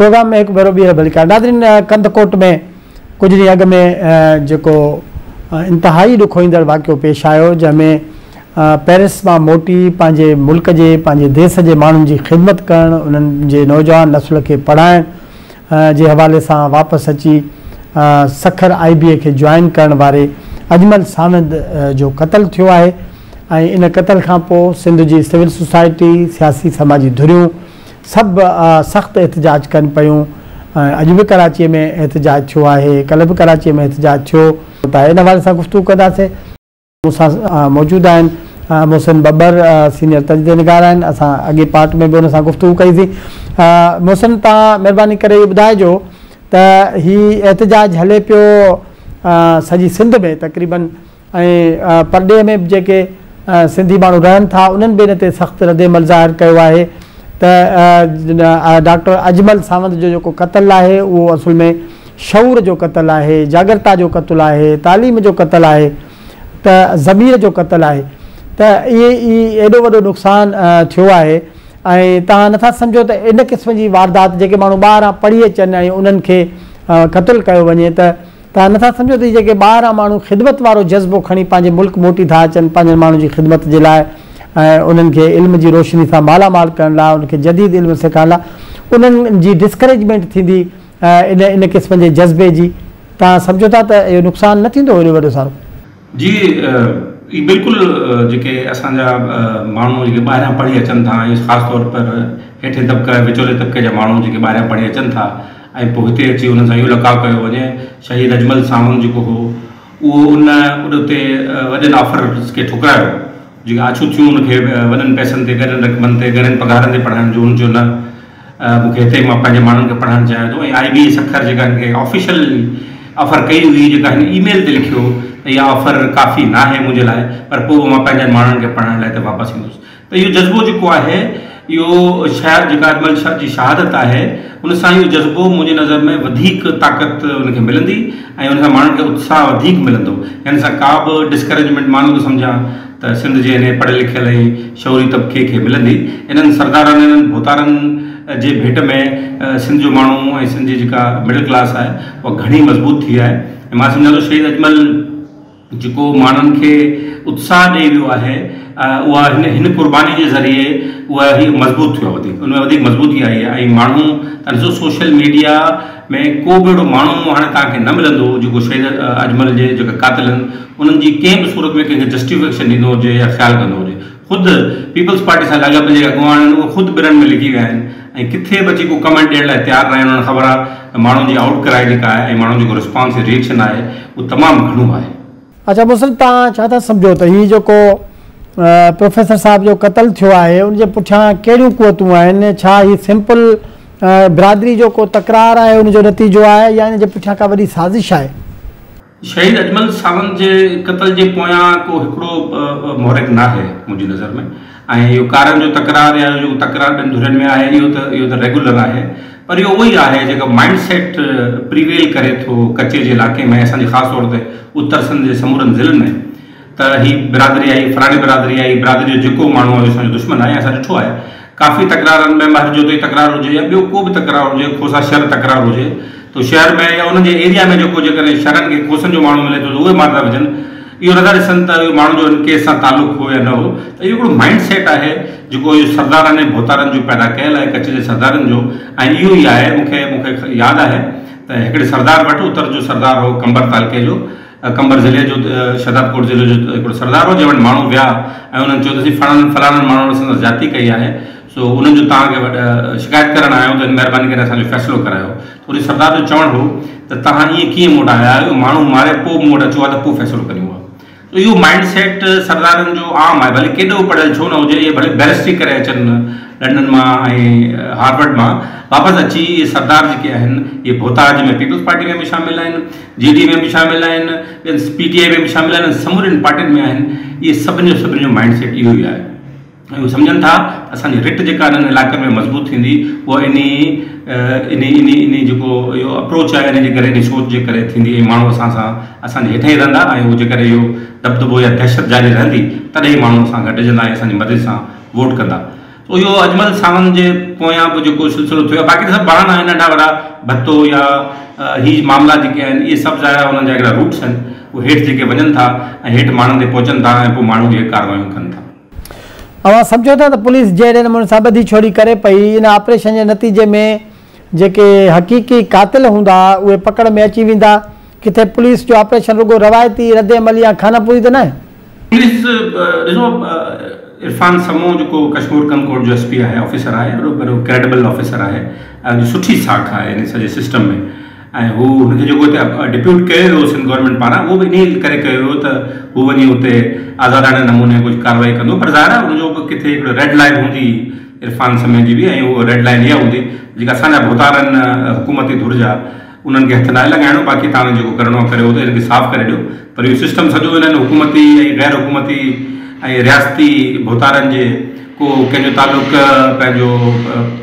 Programme ۾ هڪ ڀيرو ٻيهر ڀليڪار. ناظرين ڪنڌڪوٽ ۾ ڪجهه ڏينهن اڳ ۾ جيڪو انتهائي ڏکوئيندڙ واقعو پيش آيو جنهن ۾ پيرس مان موٽي پنهنجي ملڪ جي پنهنجي ديس جي ماڻهن جي خدمت ڪرڻ انهن جي نوجوان نسل کي پڙهائڻ جي حوالي سان واپس اچي سکر آئي بي اي کي جوائن ڪرڻ واري اجمل ساوند جو قتل ٿيو آهي ۽ ان قتل کان پوء سنڌ جي سول سوسائٽي سياسي سماجي ڌريون سڀ سخت احتجاج ڪن پيون ۽ اڄ به ڪراچي ۾ احتجاج ٿيو آهي ڪلهه به ڪراچي ۾ احتجاج ٿيو آهي ان حوالي سان گفتگو ڪنداسين. مون سان موجود آهن محسن ٻٻر سينيئر تجزيه نگار آهن اسان اڳي پارٽ ۾ به ان سان گفتگو ڪئي سين محسن توهان مهرباني ڪري اهو ٻڌائجو ته هي احتجاج هلي پيو سڄي سنڌ ۾ تقريبن ۽ پرڏيهه ۾ به جيڪي سنڌي ماڻهو رهن ٿا انهن به ان تي سخت ردعمل ظاهر ڪيو آهي ته ڊاڪٽر اجمل ساوند جو جيڪو قتل آهي اهو اصل ۾ شعور جو قتل آهي، جاڳرتا جو قتل آهي، تعليم جو قتل آهي ته ضمير جو قتل آهي ته اهي ئي ايڏو وڏو نقصان ٿيو آهي ۽ توهان نٿا سمجهو ته ان قسم جي واردات جيڪي ماڻهو ٻاهران پڙهي اچن ۽ انهن کي قتل ڪيو وڃي ته توهان نٿا سمجهو ته هي جيڪي ٻاهران ماڻهو خدمت وارو جذبو کڻي پنهنجي ملڪ موٽي ٿا اچن پنهنجن ماڻهن جي خدمت جي لاء ۽ انهن کي علم جي روشني سان مالا مال ڪرڻ لاء انهن کي جديد علم سيکارڻ لاء انهن جي ڊسڪريجمينٽ ٿيندي ان ان قسم جي جذبي جي توهان سمجهو ٿا ته اهو نقصان نه ٿيندو ايڏو وڏو سارو؟ جي بلڪل جيڪي اسان جا ماڻهو جيڪي ٻاهريان پڙهي اچن ٿا ۽ خاص طور پر هيٺين طبقي وچولي طبقي جا ماڻهو جيڪي ٻاهريان پڙهي اچن ٿا ۽ پوء هتي اچي انهن سان اهو لقاء ڪيو وڃي. شهيد اجمل ساوند جيڪو هو اهو ان اتي وڏين آفرز کي ٺڪرايو جيڪي آڇون ٿيون ان کي وڏن پئسن تي ڳرين رقمن تي ڳرين پگهارن تي پڙهائڻ جو هن چيو نه مون کي هتي مان پنهنجي ماڻهن کي پڙهائڻ چاهيان ٿو ۽ آء بي اي سکر جيڪا هن کي آفيشل آفر ڪئي هئي جيڪا هن اي ميل تي لکيو ته اها آفر ڪافي ناهي منهنجي لاء پر پوء به مان پنهنجن ماڻهن کي پڙهائڻ لاء هتي واپس ايندس ته اهو جذبو جيڪو آهي اهو شايد جيڪا اجمل شاهه جي شهادت آهي ان سان اهو جذبو منهنجي نظر ۾ وڌيڪ طاقت ان کي ملندي ۽ ان سان ماڻهن کي اتساهه وڌيڪ ملندو ان سان ڪا به ڊسڪريجمينٽ مان نٿو سمجهان ته سنڌ جي انهي پڙهيل لکيل ۽ شعوري طبقي کي ملندي انهن سردارن انهن ڀوتارن جي ڀيٽ ۾ سنڌ جو ماڻهو ۽ سنڌ جي جيڪا مڊل ڪلاس آهي اها گهڻي مضبوط ٿي آهي ۽ مان سمجهان ٿو شهيد اجمل جيڪو ماڻهن کي اتساهه ڏئي ويو آهي اها هن هن قرباني جي ذريعي اها هي مضبوط ٿيو آهي وڌيڪ ان ۾ وڌيڪ مضبوطي آئي آهي ۽ ماڻهو تان ڏسو سوشل ميڊيا ۾ ڪو به اهڙو ماڻهو هاڻي توهان کي نه ملندو جيڪو شهيد اجمل جي جيڪا قاتل آهن انهن جي ڪنهن به صورت ۾ ڪنهن کي جسٽيفڪيشن ڏيندو هجي يا خيال ڪندو هجي خود پيپلز پارٽي سان لاڳاپيل جيڪي اڳواڻ آهن اهي خود ٻرن ۾ لڪي ويا آهن ۽ ڪٿي به اچي ڪو ڪمينٽ ڏيڻ لاء تيار ناهن انهن کي خبر آهي ته ماڻهن جي آئوٽ ڪرائي جيڪا آهي ۽ ماڻهن جو جيڪو رسپانس يا ريئيڪشن آهي اهو تمام گهڻو آهي. اڇا محسن توهان ڇا ٿا سمجهو ته هي جيڪو پروفيسر صاحب جو قتل ٿيو آهي ان جي پٺيان ڪهڙيون قوتون آهن ڇا هي سمپل برادري جو ڪو تڪرار آهي ان جو نتيجو آهي يا ان جي پٺيان ڪا وڏي سازش آهي؟ شهيد اجمل ساوند جي قتل جي پويان ڪو هڪڙو محرڪ ناهي منهنجي نظر ۾ ۽ اهو ڪارن جو تڪرار يا جيڪو تڪرار ٻن ڌرين ۾ آهي اهو ته اهو ته ريگولر آهي پر اهو اهو ئي آهي جيڪو مائنڊ سيٽ پريويل ڪري ٿو ڪچي جي علائقي ۾ اسان جي خاص طور تي اتر سنڌ جي سمورن ضلعن ۾ ته هي برادري آهي هي فلاڻي برادري آهي هي برادري جو جيڪو ماڻهو آهي اسان جو دشمن آهي اسان ڏٺو آهي ڪافي تڪرارن ۾ مهر جوتوئي تڪرار هجي يا ٻيو ڪو به تڪرار هجي کوسا شر تڪرار هجي ته شهر ۾ يا انهن جي ايريا ۾ جيڪو جيڪڏهن شرن کي کوسن جو ماڻهو ملي ٿو ته اهي ماري ٿا وجهن اهو نٿا ڏسن ته اهو ماڻهو جو ان ڪيس سان تعلق هو يا نه هو ته اهو هڪڙو مائنڊ سيٽ آهي جيڪو اهو سردارن ۽ ڀوتارن جو پيدا ڪيل آهي ڪچي جي سردارن جو ۽ اهو ئي آهي مون کي مون کي ياد آهي ته هڪڙي سردار وٽ اتر جو سردار هو قمبر تعلقي جو قمبر ضلعي جو شهدادڪوٽ ضلعي جو هڪڙو سردار هو جنهن وٽ ماڻهو ويا ۽ انهن چيو ته اسين فلاڻن فلاڻن ماڻهن اسان سان زيادتي ڪئي آهي سو انهن جو توهان کي شڪايت ڪرڻ آيا آهيون ته مهرباني ڪري اسان جو فيصلو ڪرايو ته ان سردار جو چوڻ هو ته توهان ائين ڪيئن مون وٽ آيا آهيو ماڻهو ماري پوء مون وٽ اچو ها ته پوء فيصلو ڪريون ها ته اهو مائنڊ سيٽ سردارن جو عام آهي ڀلي ڪيڏو پڙهيل ڇو نه هجي اهي ڀلي بئريسٽري ڪري اچن لنڊن مان ۽ هارورڊ مان واپس اچي اهي سردار جيڪي آهن اهي ڀوتار جنهن ۾ پيپلز پارٽي ۾ به شامل آهن جي ڊي ۾ به شامل آهن، ٻين پي ٽي آء ۾ به شامل آهن ۽ سمورين پارٽين ۾ آهن، اهي سڀن جو سڀن جو مائنڊ سيٽ اهو ئي آهي ۽ اهي سمجهن ٿا ته اسان جي رٽ جيڪا انهن علائقن ۾ مضبوط ٿيندي اها انهي انهي انهي انهي جيڪو اهو اپروچ آهي انهي جي ڪري انهي سوچ جي ڪري ٿيندي ۽ ماڻهو اسان سان اسان جي هيٺ ئي رهندا ۽ اهو جيڪڏهن اهو دٻدٻو يا دهشت جاري رهندي تڏهن ئي ماڻهو اسان کان ڊڄندا ۽ اسان جي مرضي سان ووٽ ڪندا. سو اهو اجمل ساوند جي پويان به جيڪو سلسلو ٿيو آهي باقي ته سڀ بهانا آهن ننڍا وڏا ڀتو يا هي معاملا جيڪي آهن اهي سڀ ظاهر آهي انهن جا هڪڙا روٽس آهن اهي هيٺ جيڪي وڃن ٿا ۽ هيٺ ماڻهن تي پهچن ٿا ۽ پوء ماڻهو اهي ڪارروايون ڪن ٿا. اوهان سمجهو ٿا ته پوليس جهڙي نموني سان ٻڌي ڇوڙي ڪري پئي ان آپريشن جي نتيجي ۾ جيڪي حقيقي قاتل هوندا اهي پڪڙ ۾ اچي ويندا؟ ڪٿي پوليس جو آپريشن رڳو روايتي ردعمل يا خانه پوري ته ناهي؟ پوليس ڏسو عرفان سمون جيڪو ڪشمور ڪنڌڪوٽ جو ايس پي آهي آفيسر آهي وڏو وڏو ڪريڊبل آفيسر آهي ۽ ان جي سٺي ساک آهي ان سڄي سسٽم ۾ ۽ هو هن کي جيڪو هتي ڊپيوٽ ڪيو ويو سنڌ گورنمينٽ پاران اهو به انهي ڪري ڪيو ويو ته هو وڃي اتي آزاداڻي نموني ڪجهه ڪارروائي ڪندو پر ظاهر آهي ان جو به ڪٿي هڪڙو ريڊ لائين هوندي عرفان سمي جي به ۽ اهو ريڊ لائين اها هوندي جيڪا اسان جا ڀوتار آهن حڪومتي ڌر جا انهن کي هٿ ناهي لڳائڻو باقي توهان جيڪو ڪرڻو آهي ڪريو ته انهن کي صاف ڪري ڏيو پر اهو سسٽم سڄو انهن حڪومتي ۽ غير حڪومتي ۽ رياستي ڀوتارن جي ڪو ڪنهن جو تعلق پنهنجو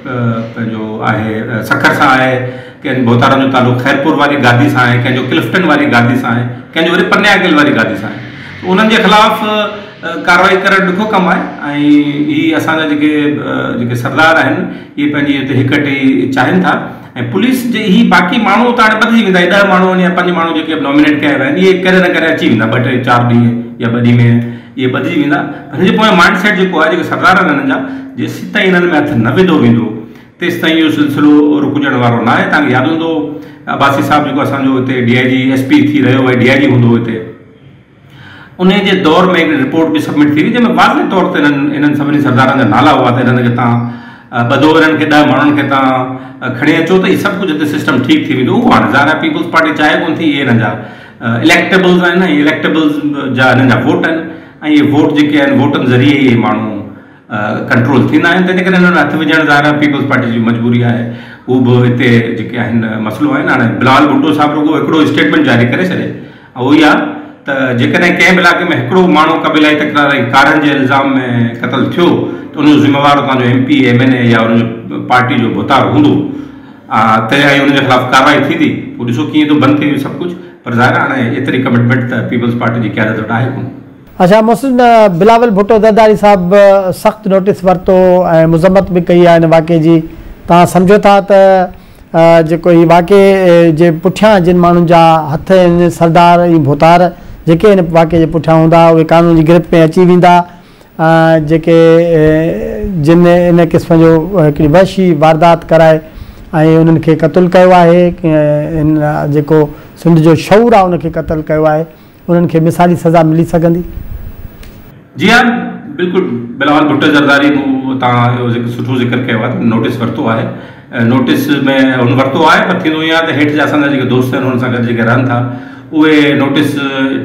پنهنجو آهي سکر سان آهي ڪن ڀوتارن جو تعلق خيرپور واري گادي سان آهي ڪنهن جو ڪلفٽن واري گادي سان آهي ڪنهن جو وري پنياڪل واري گادي سان آهي انهن جي خلاف ڪارروائي ڪرڻ ڏکيو ڪم آهي ۽ هي اسان جا جيڪي جيڪي سردار آهن اهي پنهنجي هتي هڪ ٽي چاهين ٿا ۽ پوليس جي هي باقي ماڻهو ته هاڻي ٻڌجي ويندا هي ڏهه ماڻهو آهن يا پنج ماڻهو جيڪي به نامينيٽ ڪيا ويا آهن اهي ڪڏهن نه ڪڏهن اچي ويندا ٻه ٽي چار ڏينهن يا ٻه ڏينهن ۾ اهي ٻڌجي ويندا پر هن جي پويان مائنڊ سيٽ جيڪو آهي جيڪي سردار آهن هنن جا جيسيتائين هنن ۾ هٿ نه وڌو ويندو تيستائين اهو سلسلو رڪجڻ وارو ناهي توهان کي ياد هوندو عباسي صاحب جيڪو اسان جو هتي ڊي I جي ايس پي ٿي رهيو ۽ ڊي I جي هوندو هو هتي انهيء جي دور ۾ هڪڙي رپورٽ به سبمٽ ٿي هئي جنهن ۾ واضح طور تي انهن انهن سڀني سردارن جا نالا هئا ته انهن کي توهان ٻڌو انهن کي ڏهه ماڻهن کي توهان کڻي اچو ته هي سڀ ڪجهه هتي سسٽم ٺيڪ ٿي ويندو اهو هاڻي ظاهر آهي پيپلز پارٽي چاهي ڪونه ٿي اهي انهن جا اليڪٽيبلز آهن ۽ اليڪٽيبلز جا انهن جا ووٽ آهن ۽ اهي ووٽ جيڪي آهن ووٽن ذريعي اهي ماڻهو ڪنٽرول ٿيندا آهن تنهن ڪري انهن ۾ هٿ وجهڻ ظاهر آهي پيپلز پارٽي جي مجبوري آهي هو به هتي جيڪي آهن مسئلو آهن هاڻي بلاول ڀٽو صاحب رڳو هڪڙو اسٽيٽمينٽ جاري ڪري ڇڏي اهو اها ته جيڪڏهن ڪنهن به علائقي ۾ هڪڙو ماڻهو قبيلائي تڪرار ۽ ڪارنهن جي الزام ۾ قتل ٿيو ته ان جو ذميوار اتان جو ايم پي اي، ايم اين اي يا ان جو پارٽي جو ڀوتار هوندو ته ۽ ان جي خلاف ڪارروائي ٿيندي. پوء ڏسو ڪيئن ٿو بند ٿئي سڀ ڪجهه پر ظاهر آهي هاڻي ايتري ڪمٽمينٽ ته پيپلز پارٽي جي قيادت وٽ آهي ڪونه. اڇا محسن بلاول ڀٽو زرداري صاحب سخت نوٽيس ورتو ۽ مذمت به ڪئي آهي ان واقعي جي توهان سمجهو ٿا ته جيڪو هي واقعي جي پٺيان جن ماڻهن جا هٿ آهن سردار ۽ ڀوتار جيڪي هن واقعي جي پٺيان هوندا اهي قانون جي گرفت ۾ اچي ويندا جيڪي جن ان قسم جو هڪڙي وحشي واردات ڪرائي ۽ انهن کي قتل ڪيو آهي ان جيڪو سنڌ جو شعور آهي ان کي قتل ڪيو آهي انهن کي مثالي سزا ملي سگهندي؟ جي ها بلڪل بلاول ڀٽو زرداري مون توهان اهو ذڪر سٺو ذڪر ڪيو آهي ته نوٽيس ورتو آهي نوٽيس ۾ هن ورتو آهي پر ٿيندو ائين آهي ته هيٺ جا اسان جا جيڪي دوست آهن انهن سان گڏ جيڪي رهن ٿا اهي نوٽيس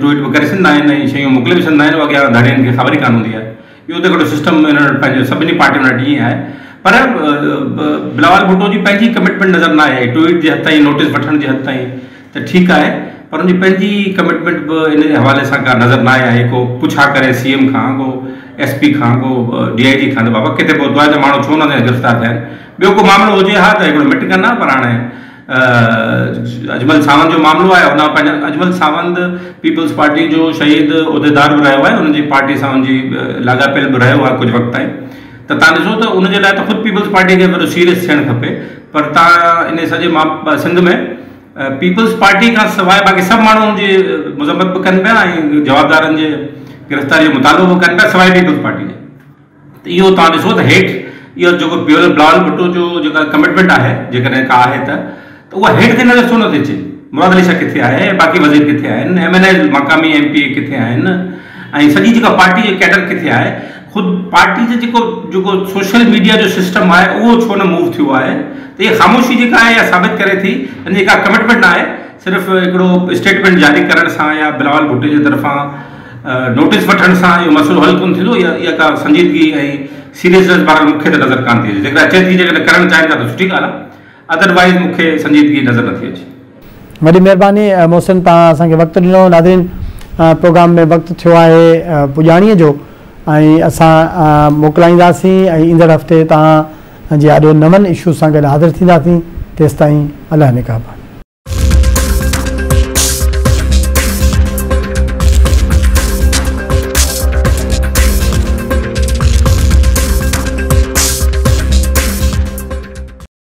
ٽوئيٽ به ڪري ڇڏندا آهن ۽ شيون موڪلي به ڇڏندا آهن اڳيان ڌڻين کي خبر ئي ڪانه هوندي آهي اهو ته هڪڙو سسٽم انهن وٽ پنهنجو سڀني پارٽين وٽ ائين آهي پر بلاول ڀٽو جي پنهنجي ڪمٽمينٽ نظر نه آئي ٽوئيٽ جي حد تائين نوٽيس وٺڻ جي حد تائين ته ٺيڪ آهي پر ان جي پنهنجي ڪمٽمينٽ به ان جي حوالي سان ڪا نظر نه آئي آهي ڪو پڇا ڪري سي ايم کان ڪو ايس پي کان ڪو ڊي I جي کان ته بابا ڪٿي پهتو آهي ته ماڻهو ڇو نه گرفتار ٿيا آهن ٻيو ڪو معاملو هجي ها ته هڪڙو مٽ ڪن ها پر هاڻي اجمل ساوند جو معاملو آهي ان پنهنجا اجمل ساوند پيپلز پارٽي جو شهيد عهديدار به رهيو آهي ان جي پارٽي سان ان جي لاڳاپيل به رهيو آهي ڪجهه وقت تائين ته تان ڏسو ته ان جي لاء ته خود پيپلز پارٽي کي وڏو سيريس ٿيڻ کپي پر تان ان سڄي سنڌ ۾ پيپلز پارٽي کان سواء باقي سڀ ماڻهو ان جي مذمت به ڪن پيا ۽ جوابدارن جي گرفتاري جو مطالبو به ڪن پيا سواء پيپلز پارٽي جي ته اهو توهان ڏسو ته هيٺ اهو جيڪو بلاول ڀٽو جو جيڪا ڪمٽمينٽ آهي جيڪڏهن ڪا آهي ته ته اها هيٺ تي نظر ڇو نٿي اچي مراد علي شاهه ڪٿي آهي باقي وزير ڪٿي آهن ايم اين اي مقامي ايم پي اي ڪٿي آهن ۽ سڄي جيڪا پارٽي جو ڪيڊر ڪٿي آهي خود پارٽي جو جيڪو جيڪو سوشل ميڊيا جو سسٽم آهي اهو ڇو نه موو ٿيو آهي ته اها خاموشي جيڪا آهي اها ثابت ڪري ٿي ان جي ڪا ڪمٽمينٽ نه آهي صرف هڪڙو اسٽيٽمينٽ جاري ڪرڻ سان يا بلاول ڀٽي جي طرفان نوٽيس وٺڻ سان اهو مسئلو حل ڪونه ٿيندو اها اها ڪا سنجيدگي ۽ سيريسنيس بهرحال مون کي ته نظر ڪانه ٿي اچي جيڪڏهن اچي ٿي جيڪڏهن ڪرڻ چاهين ٿا ته سٺي ڳالهه آهي ادروائيز مون کي سنجيدگي نظر نٿي اچي. وڏي مهرباني محسن توهان اسان کي وقت ڏنو ناظرين پروگرام ۾ وقت ٿيو آهي پڄاڻيء جو ۽ اسان موڪلائينداسين ۽ ايندڙ هفتي توهان جي آڏو نون اشوز سان گڏ حاضر ٿينداسين تيستائين الله نگهبان.